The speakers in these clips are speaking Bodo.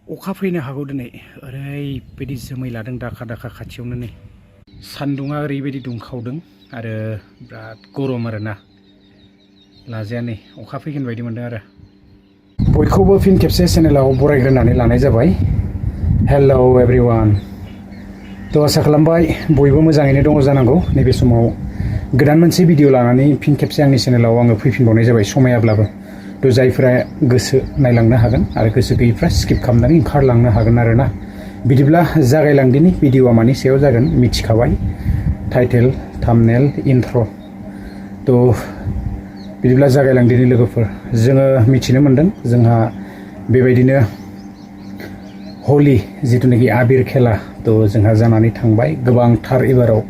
अखा फैनो हागौ दिनै ओरैबायदि जोमै लादों दाखा दाखा खाथियावनो नै सान्दुङा ओरैबायदि दुंखावदों आरो बिराद गरम आरोना लाजाया नै अखा फैगोन बायदि मोनदों आरो बयखौबो फिन खेबसे चेनेलाव बरायग्रोनानै लानाय जाबाय हेलौ एभ्रिवान थ' आसा खालामबाय बयबो मोजाङैनो दङ जानांगौ नैबे समाव गोदान मोनसे भिडिअ लानानै फिन खेबसे आंनि चेनेलाव आङो फैफिनबावनाय जाबाय समायाब्लाबो थ' जायफ्रा गोसो नायलांनो हागोन आरो गोसो गैयैफ्रा स्किप खालामनानै ओंखारलांनो हागोन आरोना बिदिब्ला जागायलांदिनि भिडिअआ मानि सायाव जागोन मिथिखाबाय टाइटेल थाम्बनेल इन्ट्र' थ' बिदिब्ला जागायलांदिनि लोगोफोर जोङो मिथिनो मोन्दों जोंहा बेबायदिनो हलि जिथुनाखि आबिर खेला थ' जोंहा जानानै थांबाय गोबांथार एबाराव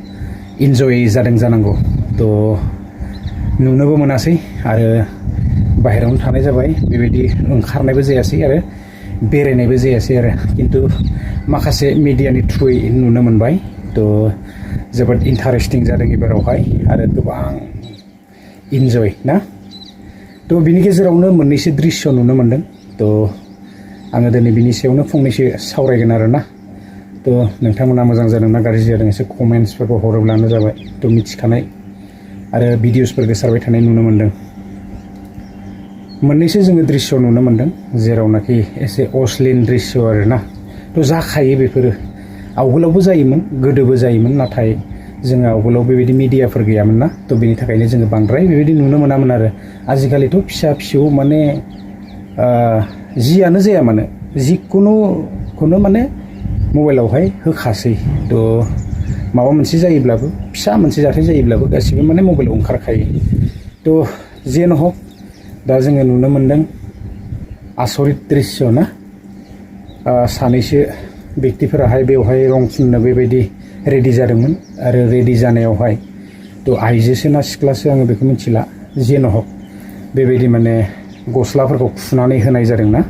इन्जय जादों जानांगौ थ' नुनोबो मोनासै आरो बाहेरायावनो थानाय जाबाय बेबायदि ओंखारनायबो जायासै आरो बेरायनायबो जायासै आरो खिन्थु माखासे मिडियानि थ्रुयै नुनो मोनबाय थ' जोबोद इन्टारेस्टिं जादों एबारावहाय आरो गोबां इन्जय ना थ' बिनि गेजेरावनो मोननैसो दृश्य नुनो मोन्दों थ' आङो दिनै बिनि सायावनो फंनैसो सावरायगोन आरोना थ' नोंथांमोना मोजां जादों ना गाज्रि जादों एसे कमेन्ट्सफोरखौ हरोब्लानो जाबाय थ' मिथिखानाय आरो भिडिअसफोर गोसारबाय थानाय नुनो मोन्दों मोननैसो जोङो दृश्य नुनो मोन्दों जेरावनाखि एसे अश्लील दृश्य आरोना थ' जाखायो बेफोरो आवगोलावबो जायोमोन गोदोबो जायोमोन नाथाय जोङो आवगोलाव बेबायदि मिडियाफोर गैयामोन ना थ' बेनि थाखायनो जोङो बांद्राय बेबायदि नुनो मोनामोन आरो आजिखालिथ' फिसा फिसौ माने जियानो जाया मानो जिखुनुखौनो माने मबाइलावहाय होखासै थ' माबा मोनसे जायोब्लाबो फिसा मोनसे जाथाय जायोब्लाबो गासिबो माने मबाइलाव ओंखारखायो थ' जेन हक दा जोङो नुनो मोन्दों आसरित दृश्य ना सानैसो व्यक्तिफोराहाय बेवहाय रं फुननो बेबायदि रेडि जादोंमोन आरो रेडि जानायावहाय थ' आइजोसो ना सिख्लासो आङो बेखौ मिथिला जेन हक बेबायदि माने गस्लाफोरखौ खुनानै होनाय जादों ना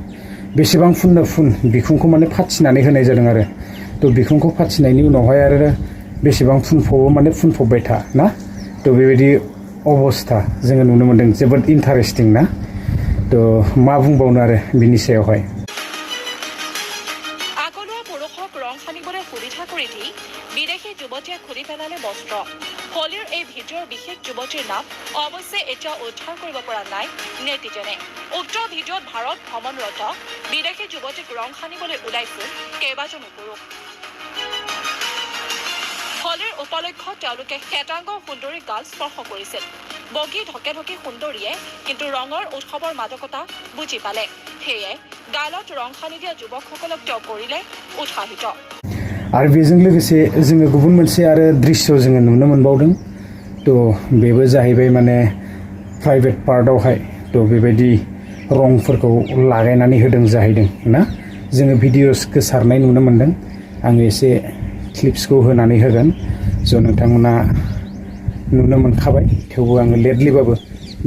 बेसेबां फुननो फुन बिखुंखौ माने फाथिनानै होनाय जादों आरो थ' बिखुंखौ फाथिनायनि उनावहाय आरो बेसेबां फुनफबो माने फुनफबबाय था ना थ' बेबायदि अबस्था जोङो नुनो मोन्दों जोबोद इन्टारेस्टिं ना थ' मा बुंबावनो आरो बिनि सायावहाय আগলোৱা পুৰুষক ৰং সানিবলৈ সুবিধা কৰি দি বিদেশী যুৱতীয়ে খুলি পেলালে বস্ত্ৰ হলিৰ এই ভিডিঅ'ৰ বিশেষ যুৱতীৰ নাম অৱশ্যে এতিয়া উদ্ধাৰ কৰিব পৰা নাই নেটিজেনে উক্ত ভিডিঅ'ত ভাৰত ভ্ৰমণৰত বিদেশী যুৱতীক ৰং সানিবলৈ ওলাইছিল কেইবাজনো পুৰুষ হলিৰ উপলক্ষত তেওঁলোকে শ্বেতাংগ সুন্দৰীৰ গাল স্পৰ্শ কৰিছিল বগী ঢকে ঢকে সুন্দৰীয়ে কিন্তু ৰঙৰ উৎসৱৰ মাদকতা বুজি পালে সেয়ে গালত ৰং সানি দিয়া যুৱকসকলক তেওঁ কৰিলে উৎসাহিত आरो बेजों लोगोसे जोङो गुबुन मोनसे आरो दृश्य जोङो नुनो मोनबावदों थ' बेबो जाहैबाय माने प्राइभेट पार्टआवहाय थ' बेबायदि रंफोरखौ लागायनानै होदों जाहैदों ना जोङो भिडिअस गोसारनाय नुनो मोन्दों आङो एसे क्लिप्सखौ होनानै होगोन स' नोंथांमोना नुनो मोनखाबाय थेवबो आङो लेटलिबाबो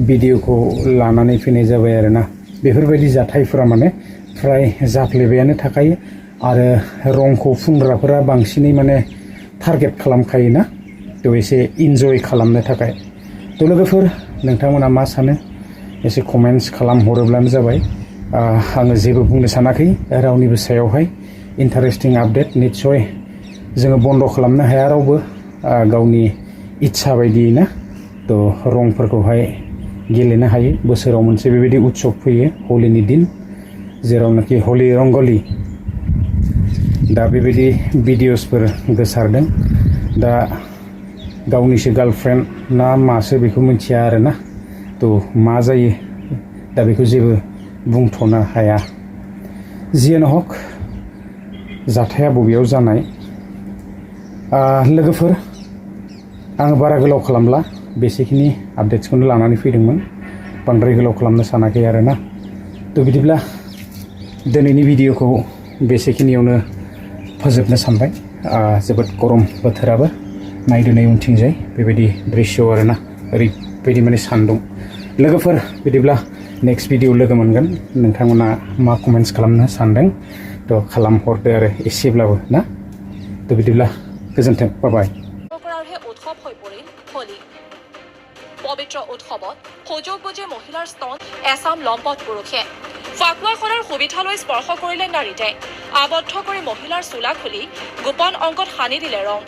भिडिअखौ लानानै फैनाय जाबाय आरोना बेफोरबायदि जाथायफोरा माने फ्राय जाफ्लेबायानो थाखायो आरो रंखौ फुनग्राफोरा बांसिनै माने टारगेट खालामखायोना थ' एसे इन्जय खालामनो थाखाय थ' लोगोफोर नोंथांमोना मा सानो एसे कमेन्ट्स खालामहरोब्लानो जाबाय आङो जेबो बुंनो सानाखै रावनिबो सायावहाय इन्टारेस्टिं आपडेट निस्सय जोङो बन्द खालामनो हाया रावबो गावनि इच्छा बायदियै ना थ' रंफोरखौहाय गेलेनो हायो बोसोराव मोनसे बेबायदि उत्सब फैयो हलिनि दिन जेरावनाखि हलि रंगलि दा बेबायदि भिडिअसफोर गोसारदों दा गावनिसो गार्लफ्रेन्ड ना मासो बेखौ मिथिया आरोना थ' मा जायो दा बेखौ जेबो बुंथ'नो हाया जियानो हक जाथाया बबेयाव जानाय लोगोफोर आङो बारा गोलाव खालामला बेसेखिनि आपडेट्सखौनो लानानै फैदोंमोन बांद्राय गोलाव खालामनो सानाखै आरोना थ' बिदिब्ला दिनैनि भिडिअखौ बेसेखिनियावनो फोजोबनो सानबाय जोबोद गरम बोथोराबो नायदोनै उनथिंजाय बेबायदि दृश्य आरोना ओरैबायदि माने सान्दुं लोगोफोर बिदिब्ला नेक्स्ट भिडिअ लोगो मोनगोन नोंथांमोना मा कमेन्ट्स खालामनो सानदों थ' खालामहरदो आरो एसेब्लाबो ना थ' बिदिब्ला गोजोन्थों बाय উৎসৱ হৈ পৰিল হলি পবিত্ৰ উৎসৱত সুযোগ বুজি মহিলাৰ স্তন এচাম লম্পট পুৰুষে ফাকুৱাখনৰ সুবিধা লৈ স্পৰ্শ কৰিলে নাৰীতে আবদ্ধ কৰি মহিলাৰ চোলা খুলি গোপন অংগত সানি দিলে ৰং